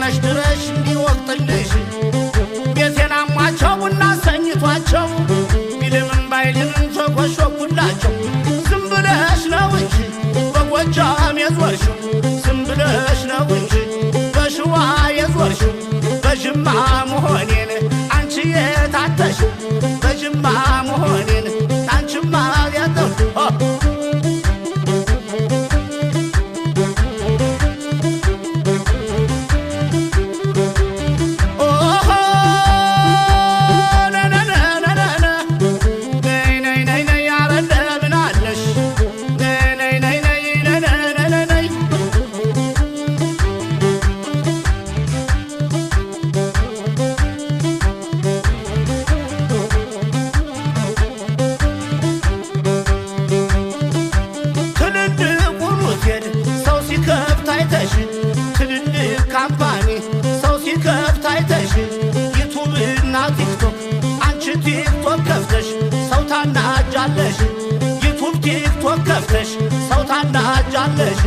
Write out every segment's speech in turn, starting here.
ፈጥነሽ ድረሽ እንዲወቅጥልሽ። ቤቴን አሟቸው ቡና ሰኝቷቸው ቢልምም ባይልምም ሾኮሾኩላቸው። ዝም ብለሽ ነው እንጂ በጎጃም የዞርሽው፣ ዝም ብለሽ ነው እንጂ በሽዋ የዞርሽው፣ በጅማ መሆኔን አንቺ የታተሽው፣ በጅማ መሆኔን አንቺማ ያጠው። ኦሆ ነነነነነ ነይ ነይ ነይ ነይ ኧረ እንደምን አለሽ ነይ ነይ ነይ ነይ ነነነነ ነይ። ትልልቁን ሆቴል ሰው ሲከፍት አይተሽ፣ ትልልቅ ካምፓኒ ሰው ሲከፍት አይተሽ፣ ዩቱብ እና ቲክቶክ አንቺ ቲክቶክ ከፍተሽ ሰው ታናጃለሽ። ዩቱብ ቲክቶክ ከፍተሽ ሰው ታናጃለሽ።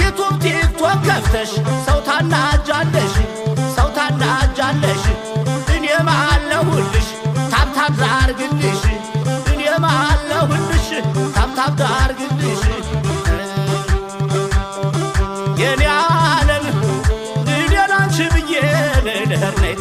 ዩቱብ ቲክቶክ ከፍተሽ ሰው ታናጃለሽ፣ ሰው ታናጃለሽ። እኔም አለሁልሽ ታብታብ ላርግልሽ፣ እኔም አለሁልሽ ታብታብ ላርግልሽ። የኔ ዓለም እኔ ላንቺ ብዬ ልሄድ ነይ